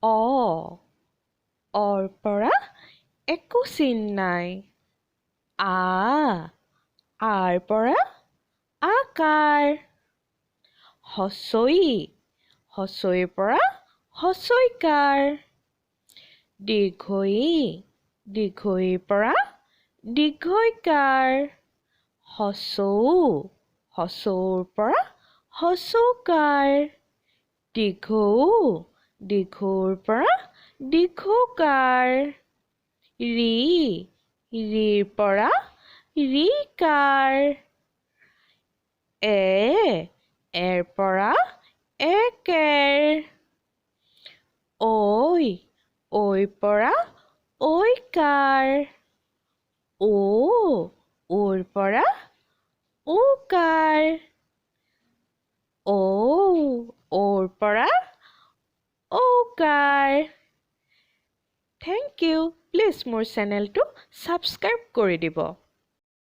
অ, অৰ পৰা একো চিন নাই। আ, আৰ পৰা আকাৰ। হ্ৰস্ব ই, হ্ৰস্ব ইৰ পৰা হ্ৰস্বইকাৰ। দীৰ্ঘ ঈ, দীৰ্ঘ ঈৰ পৰা দীৰ্ঘইকাৰ। হ্ৰস্ব উ, হ্ৰস্ব ঊৰ পৰা হ্ৰস্বকাৰ। দীৰ্ঘ ঊ, দীৰ্ঘ ঊৰ পৰা দীৰ্ঘকাৰ। ঋ, ঋৰ পৰা ঋকাৰ। এ, এৰ পৰা একেৰ। ঐ, ঐৰ পৰা ঐকাৰ। ও, ঔৰ পৰা ঔকাৰ। ঔ, ঔৰ পৰা ঔকাৰ। Thank U. Please মোৰ চেনেলটো ছাবস্ক্ৰাইব কৰি দিব।